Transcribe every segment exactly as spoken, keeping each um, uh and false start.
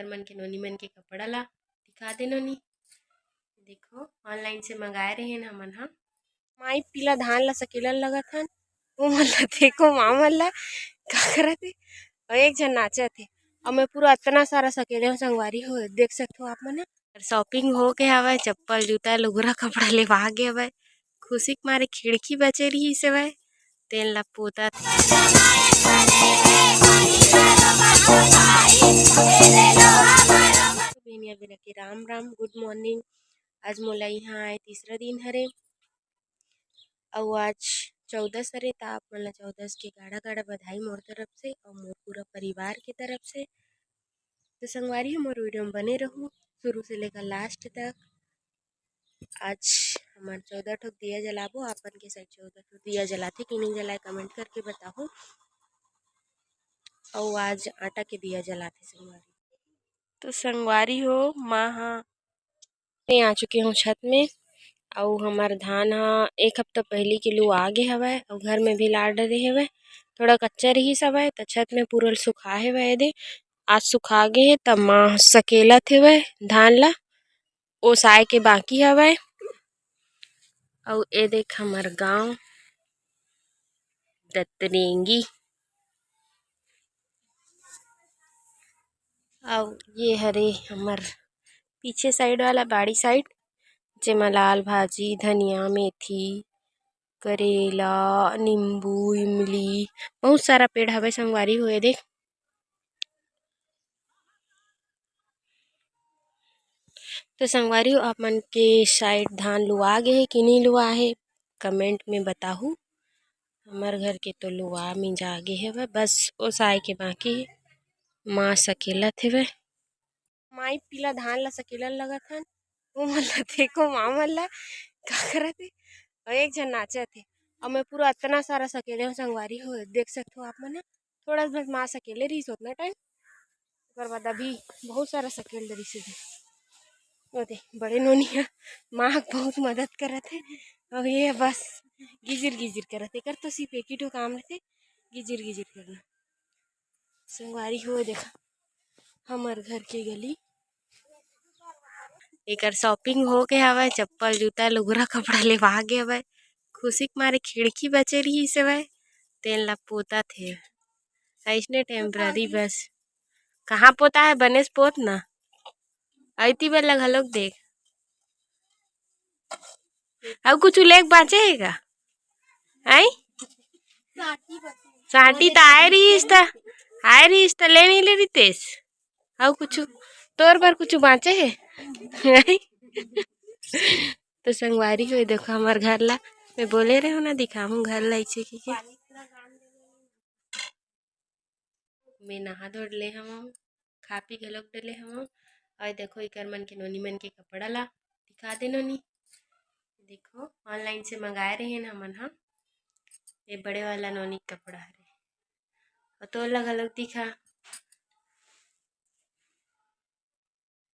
मन के नोनी मन के कपड़ा ला दिखा दे नोनी। देखो, online से मंगाए रहे हमन ह। माई पीला धान ला सकेलन लगत हन, वो मन ला देखो, माँ मन ला का करत हे, अउ एक झन नाचत हे, अउ मैं पूरा अतना सारा सकेले हूँ संगवारी हो, देख सकत हो आप मन ह। Shopping हो के हवय, चप्पल, जूता, लुगरा, कपड़ा लेवा गे हवय। खुशी के मारे खिड़की बचे रहिस हवय, तेन ला पोतत। बेनिया बेरा के राम राम, good morning। आज मोला इहाँ आए तीसरा दिन हरे, अउ आज चौदस हरे, त आप मन ला चौदस के गाड़ा गाड़ा बधाई मोर तरफ से अउ मोर पूरा परिवार के तरफ से। तो संगवारी हो, मोर video में बने रहू शुरू से लेकर last तक। आज हमन चौदह ठो दिया जलाबो, आपन के side चौदह ठो दिया जलाथे कि नहीं जलाए, comment करके बताहू। अउ आज आटा के दिया जलाथे संगवारी। तो संगवारी हो, माँ हा मैं आ चुके हूँ छत में। अउ हमर धान ह एक हफ्ता पहिली के लुआ गे हवय, अउ घर में भी ला डरे हवय। थोड़ा कच्चा रहिस हवय, त छत में पूरा सुखा हेवय। एदे आज सुखा गे हे, त माँ सकेलत हेवय धान ला, ओसाए के बाकी हवय। अउ ए देख हमर गांव दतरेंगी। अउ ये हरे हमर पीछे side वाला बाड़ी side, जेमा लाल भाजी, धनिया, मेथी, करेला, नींबू, इमली, बहुत सारा पेड़ हवे संगवारी हो। ए देख, तो संगवारी हो, आप मन के side धान लुआ गे हे कि नहीं लुआ हे, comment में बताहू। हमर घर के तो लुआ मिंजा गे हेवय, बस ओसाए के बाकी हे। माँ सकेलत हेवय। माई पीला धान ला सकेलन लगत हन, वो मन ला देखो, माँ मन ला का करत हे, अउ एक झन नाचत हे, अउ मैं पूरा अतना सारा सकेले हूँ संगवारी हो, देख सकत हो आप मन ह। थोड़ा बस माँ सकेले रहिस ओतना time, ओकर बाद अभी बहुत सारा सकेल डरिस हे। ओदे बड़े नोनी ह माँ के बहुत मदद करत हे, अउ ये बस गिजिर गिजिर करत हे। एकर तो सिर्फ एक ही ठो काम रहिथे, गिजिर गिजिर करना। संगवारी हो, देखा हमर घर के गली। एकर shopping हो गे हवय, चप्पल, जूता, लुगरा, कपड़ा लेवा गे हवय। खुशी के मारे खिड़की बचे रहिस हवय, तेन ला पोतत हे। अइसने temporary बस। कहाँ पोता हे, बने से पोत ना। अइती बेर ला घलोक देख। अउ कुछु लेक बाँचे हे का? आई? साटी त आए रहिस त, आए रहिस त ले नहीं ले रितेश। अउ कुछु तोर बर कुछु बाँचे हे? आई? तो संगवारी हो, देखो हमर घर ला, मैं बोले रहे हूँ ना, दिखाहूँ घर ला ऐसे की के। मैं नहा धो डले हवं, खा पी घलोक डले हवं। अउ देखो, इकर मन के नोनी मन के कपड़ा ला दिखा दे नोनी। देखो, online से मंगाए रहे हमन ह। ये बड़े वाला नोनी के कपड़ा हरे। अउ तोर ला घलोक दिखा।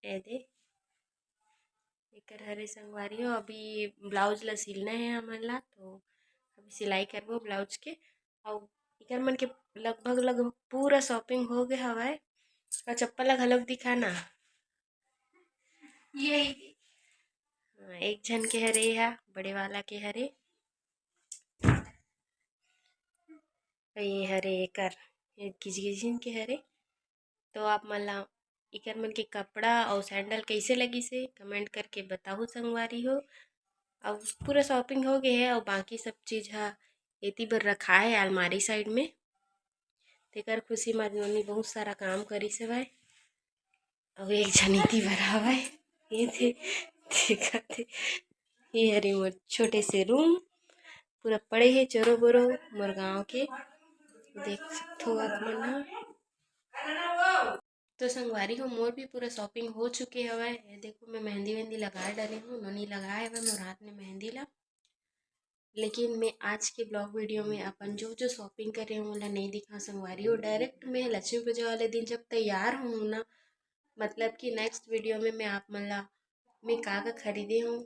ए दे, एकर हरे संगवारी हो, अभी blouse ला सिलना हे हमन ला, तो अभी सिलाई करबो blouse के। अउ एकर मन के लगभग, लगभग पूरा shopping हो गे हवय। अउ चप्पल ला घलोक दिखा ना। ये हाँ, एक झन के हरे, हा बड़े वाला के हरे। ये हरे एकर, ये किजगिजिन के हरे। तो आप मन ला इकर मन के कपड़ा अउ sandal कइसे लगिस हे, comment करके बताहू संगवारी हो। अउ पूरा shopping हो गे हे अउ बाकी सब चीज ह एती बर रखाए हे अलमारी side में। तेकर खुशी म आज नोनी बहुत सारा काम करिस हवय। अउ एक झन एती बर हवय, ये दे, देखत हे। ये हरे मोर छोटे से room, पूरा पड़े हे चोरो बोरो मोर गाँव के, देख सकथो आप मन ह। तो संगवारी हो, मोर भी पूरा shopping हो चुके हवय। ये देखो, मैं मेहंदी वेहंदी लगा डाले हूँ, नोनी लगाए हवय मोर हाथ में मेहंदी ला। लेकिन मैं आज के vlog video में अपन जो जो shopping करे हूँ, ओला नहीं दिखा संगवारी हो। Direct मैं लक्ष्मी पूजा वाले दिन जब तैयार हूँ ना, मतलब कि next video में मैं आप मन ला मैं का का खरीदे हूँ,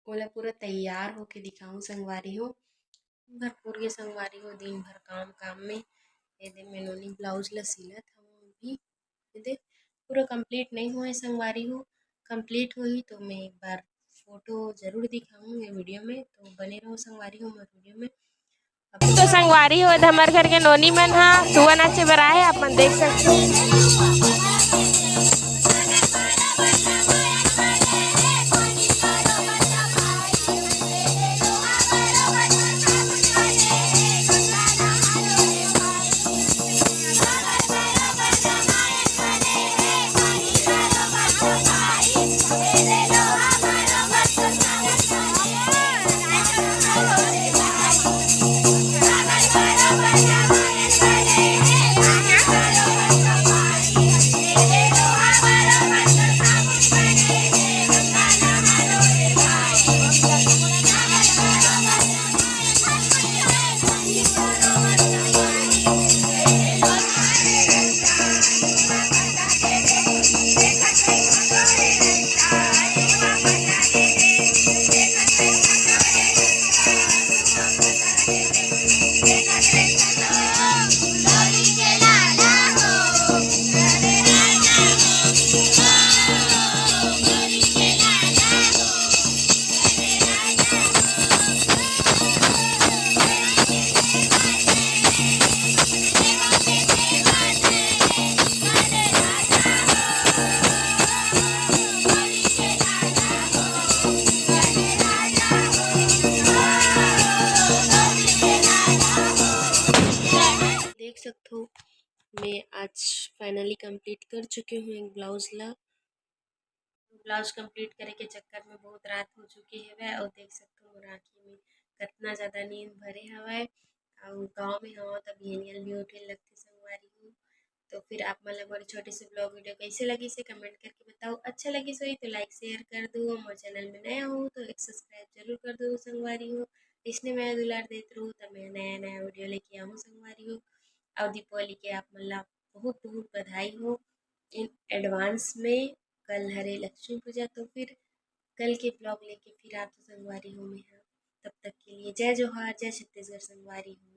ओला पूरा तैयार होके दिखाऊँ संगवारी हो। भरपूर के संगवारी हो, दिन भर काम काम में। ये दे मैं नोनी blouse ला सिलत हूँ अभी। ये दे पूरा कंप्लीट नहीं हुआ है संगवारी हो। कंप्लीट होही तो मैं एक बार फोटो जरूर दिखाऊँ ये वीडियो में, तो बने रहो संगवारी हो मोर वीडियो में। तो संगवारी हो, हमर घर के नोनी मन हा सुआ नाचे बर आए, आप मन देख सकते हो। देख सकथो, मैं आज फाइनली कंप्लीट कर चुके हूँ एक ब्लाउज ला। ब्लाउज कंप्लीट करे के चक्कर में बहुत रात हो चुके हवे, और देख सकथो मोर आँखी में कतना ज़्यादा नींद भरे हवय। और गाँव में हवं त बिहनिया भी उठे लगथे संगवारी हो। तो फिर आप मन ला मोर छोटे से ब्लॉग वीडियो कैसे लगिस हे कमेंट करके बताओ। अच्छा लगिस होही तो लाइक शेयर कर दो, मोर चैनल में नया हो तो एक सब्सक्राइब जरूर कर दो संगवारी हो। इसने मैं दुलार देत रहू त मैं नया नया वीडियो लेके आऊँ संगवारी हो। और दीपावली के आप मन ला बहुत बहुत बधाई हो इन एडवांस में। कल हरे लक्ष्मी पूजा, तो फिर कल के ब्लॉग लेके फिर आत हो संगवारी हो मैं हा। तब तक के लिए जय जोहार, जय छत्तीसगढ़ संगवारी हो।